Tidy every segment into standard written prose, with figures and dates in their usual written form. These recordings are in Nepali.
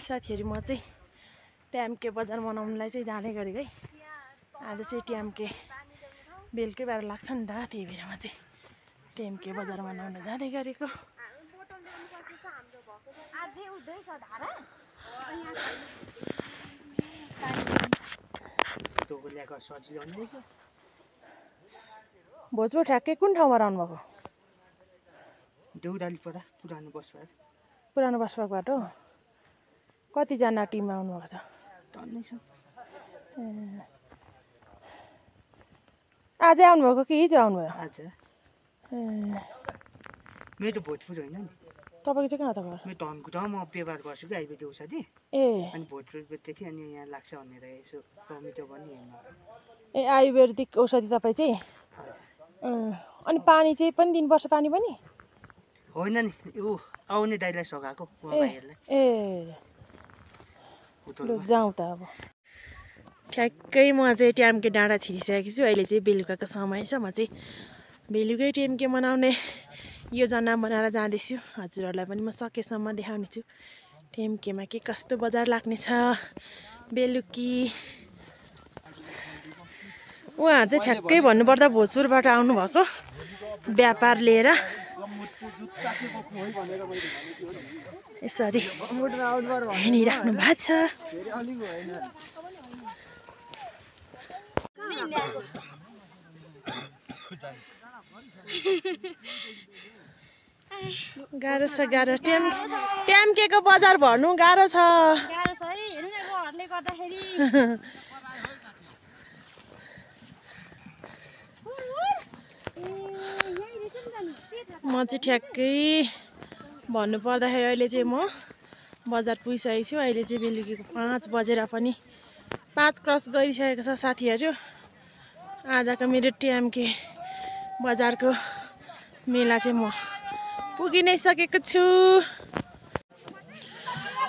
साथीहरु म चाहिँ ट्याम्के बजार मनाउनलाई चाहिँ जाँदै गरेको है। आज चाहिँ ट्याम्के बेलुकै बेला लाग्छ नि त, त्यही भएर म चाहिँ ट्याम्के बजार मनाउन जाँदै गरेको। भोजपुर ठ्याक्कै कुन ठाउँमा रहनु भएको? देउरालीपरा पुरानो बसबाट। पुरानो बसबाट हो। कतिजना टिममा आउनु भएको छ? टन्नै छ। आजै आउनुभएको कि हिजो आउनुभयो? आज। मेरो भोजपुर होइन नि। तपाईँको चाहिँ कहाँ तपाईँ? मेरो धनकुटा, म व्यवहार गर्छु कि आइबेटी औषधि। अनि भोजपुरदेखि अनि यहाँ लाग्छ भनेर यसो प्रमितो पनि हेर्नु। आयुर्वेदिक औषधि तपाईँ चाहिँ? अनि पानी चाहिँ पनि दिनुपर्छ? पानी पनि होइन नि, ऊ आउने दाइलाई सघाएको भाइहरूलाई। लु जाउँ त अब। ठ्याक्कै म चाहिँ ट्याम्के डाँडा छिरिसकेको छु। अहिले चाहिँ बेलुकाको समय छ। म चाहिँ बेलुकै ट्याम्के मनाउने योजना बनाएर जाँदैछु। हजुरहरूलाई पनि म सकेसम्म देखाउने छु ट्याम्केमा के कस्तो बजार लाग्ने छ बेलुकी। उहाँहरू चाहिँ ठ्याक्कै भन्नुपर्दा भोजपुरबाट आउनुभएको व्यापार लिएर। यसरी हिँडिराख्नु भएको छ। गाह्रो छ गाह्रो। ट्याम्केको बजार भर्नु गाह्रो छ। म चाहिँ ठ्याक्कै भन्नु पर्दाखेरि अहिले चाहिँ म बजार पुगिसकेको छु। अहिले चाहिँ बेलुकीको 5 बजेर पनि 5 क्रस गरिसकेको छ साथीहरू। आजको मेरो ट्याम्के बजारको मेला चाहिँ म पुगि नै सकेको छु।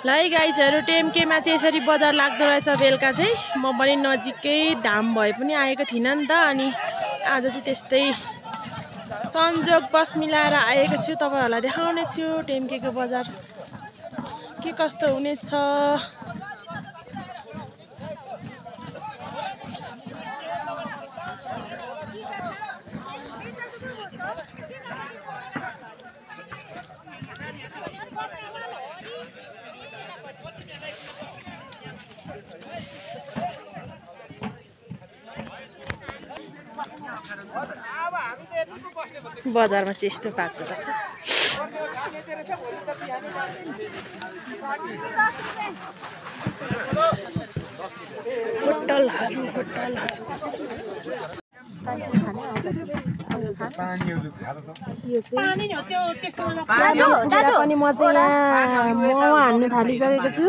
ल है गाइजहरू, ट्याम्केमा चाहिँ यसरी बजार लाग्दो रहेछ बेलुका चाहिँ। म पनि नजिकै धाम भए पनि आएको थिइनँ नि त। अनि आज चाहिँ त्यस्तै संजोग बस मिलाएर आएको छु। तपाईँहरूलाई देखाउने छु ट्याम्केको बजार के कस्तो हुनेछ। बजारमा चाहिँ यस्तो भएको छ। होटलहरू पनि म चाहिँ यहाँ मोमो हान्नु थालिसकेको छु।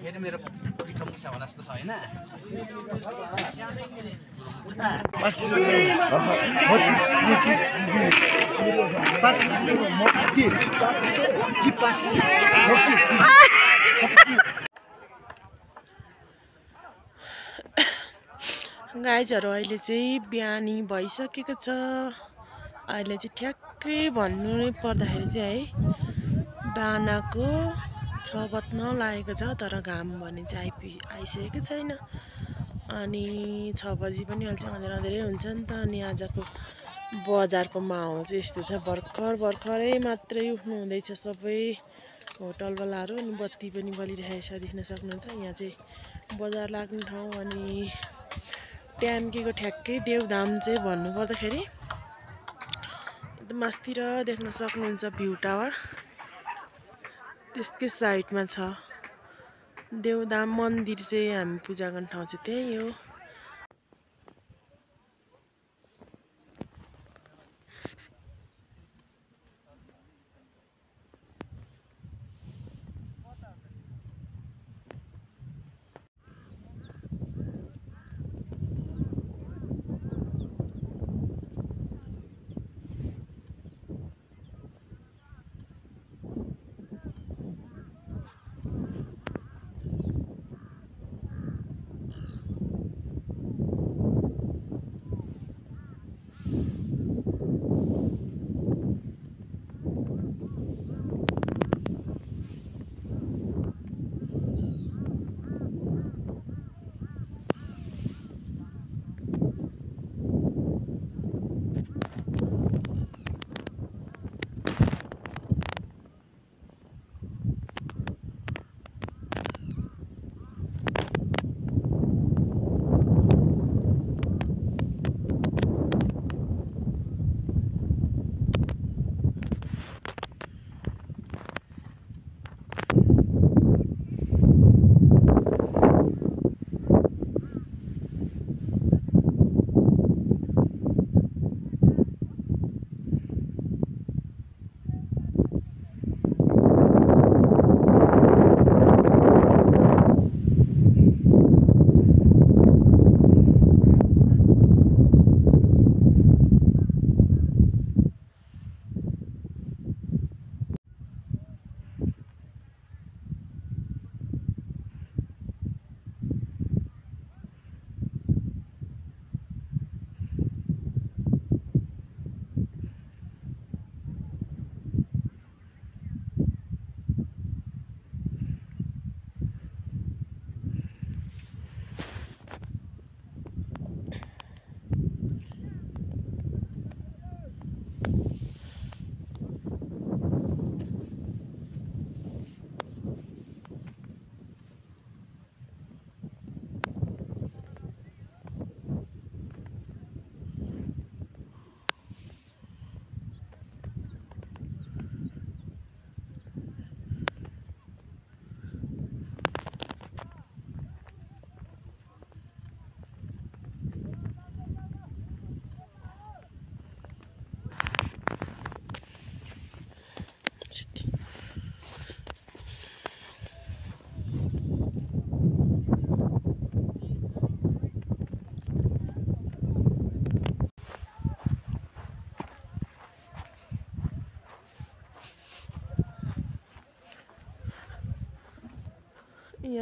फेरि मेरो पिठो मुसा होला जस्तो छ होइन। गाइजहरू अहिले चाहिँ बिहानी भइसकेको छ। अहिले चाहिँ ठ्याक्कै भन्नु पर्दाखेरि चाहिँ है बिहानको 6 बज्न लागेको छ। तर घाम भने चाहिँ आइसकेको छैन। अनि 6 बजी पनि अल्छी अँधेरै हुन्छ नि त। अनि आजको बजारको माहौल चाहिँ यस्तो छ। भर्खरै मात्रै उठ्नु हुँदैछ सबै होटलवालाहरू। अनि बत्ती पनि बलिरहेछ, देख्न सक्नुहुन्छ। यहाँ चाहिँ बजार लाग्ने ठाउँ। अनि ट्याम्केको ठ्याक्कै देवधाम चाहिँ भन्नुपर्दाखेरि एकदम मास्तिर देख्न सक्नुहुन्छ भ्यू टावर। त्यसकै साइडमा छ देवधाम मन्दिर चाहिँ हामी पूजा गर्ने ठाउँ चाहिँ त्यही हो।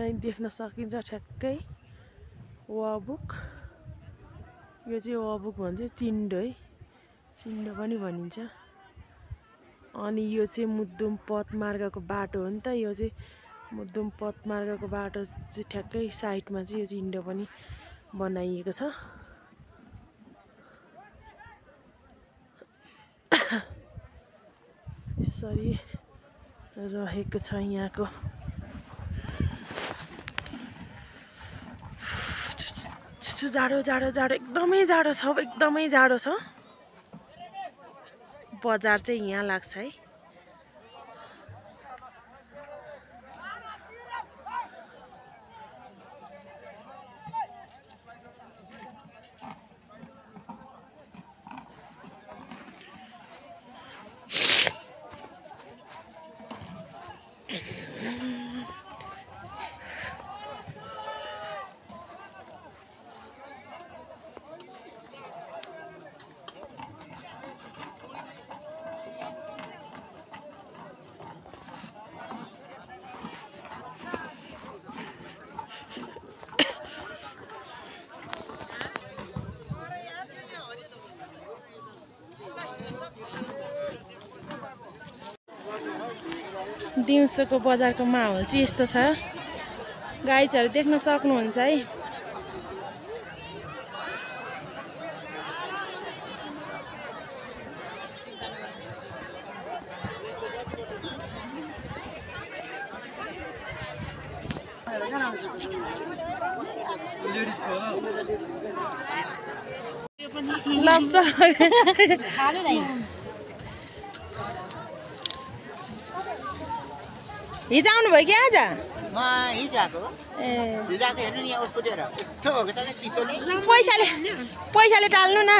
यहाँ देख्न सकिन्छ ठ्याक्कै वाबुक। यो चाहिँ वाबुक भन्छ, चिन्डो है, चिन्डो पनि भनिन्छ। अनि यो चाहिँ मुद्दुम पथमार्गको बाटो हो नि त। यो चाहिँ मुद्दुम पथमार्गको बाटो चाहिँ ठ्याक्कै साइडमा चाहिँ यो चिन्डो पनि बनाइएको छ। यसरी रहेको छ यहाँको। जाडो जाडो जाडो एकदमै जाडो छ, एकदमै जाडो छ। बजार चाहिँ यहाँ लाग्छ है। दिउँसोको बजारको माहौल चाहिँ यस्तो छ। गाइजहरू देख्न सक्नुहुन्छ है। हिजो आउनुभयो कि आज? म हिजो आएको। हिजो आएको हेर्नु नि, फुटेर यस्तो भएको छ चिसोले। पैसाले टाल्नु न।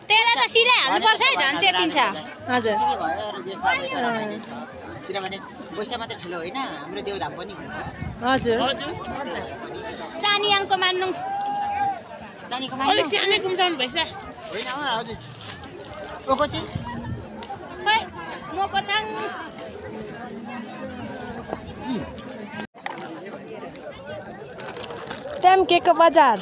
त्यसलाई त सिधै हाल्नुपर्छ है, झन् चेकिन्छ। हजुर, किनभने पैसा मात्रै ठुलो होइन, हाम्रो देउधाम पनि हो। हजुर, चानियाङको मान्नु, चानीको मान्नु अलिक सानै गुम्साउनु भएछ होइन हो। हजुर, ओको चाहिँ खै मको छाङ। ट्याम्केको बजार।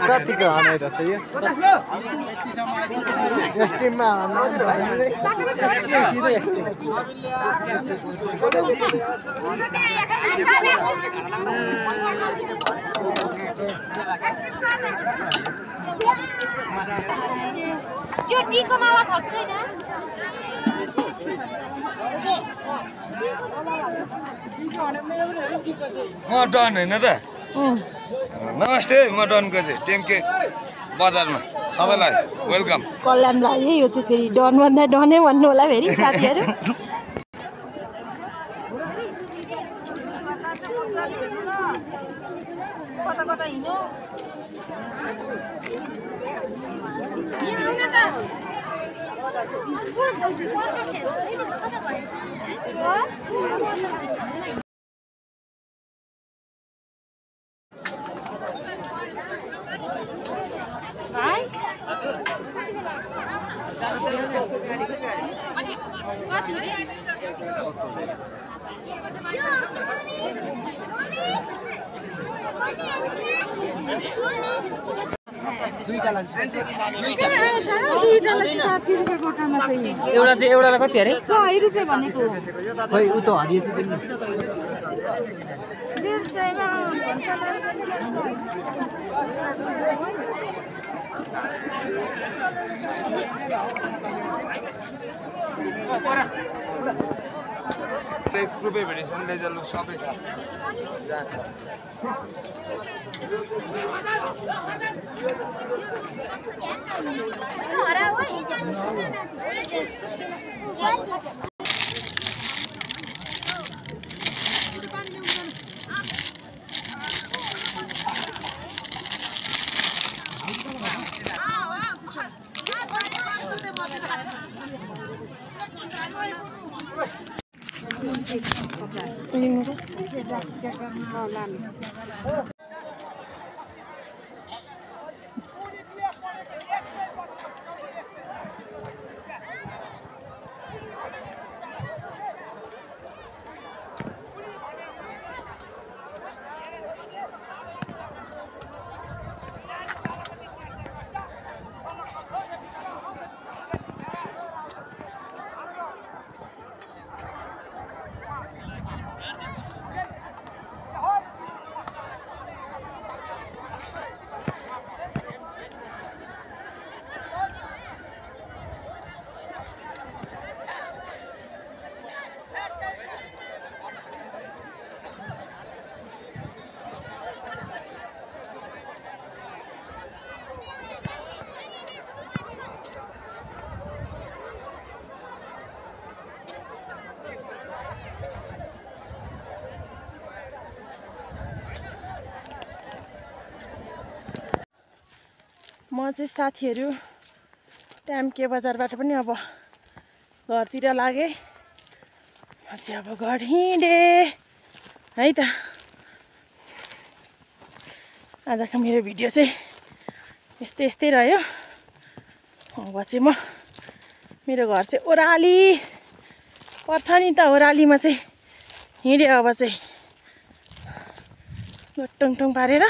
कतिको हाने त यो स्टिममा यो टीको माला छ छैन? म डन होइन त। नमस्ते, म डनको चाहिँ टेम्के बजारमा सबैलाई वेलकम। कल्याणलाई है, यो चाहिँ फेरि डन भन्दा डनै भन्नु होला फेरि साथीहरू। कता कता हिँड्यो? दुईटा लान्छ एउटा चाहिँ एउटालाई कति अरे 100 रुपियाँ भनेको खोइ उ त हरियो चाहिँ दिनु 1 रुपियाँ भेटेछ नि लैजा लु सबै छ म चाहिँ साथीहरू ट्याम्के बजारबाट पनि अब घरतिर लागे म चाहिँ अब घर हिँडेँ है त आजको मेरो भिडियो चाहिँ यस्तै रह्यो अब चाहिँ म मेरो घर चाहिँ ओराली पर्छ नि त ओरालीमा चाहिँ हिँडेँ अब चाहिँ टङटङ पारेर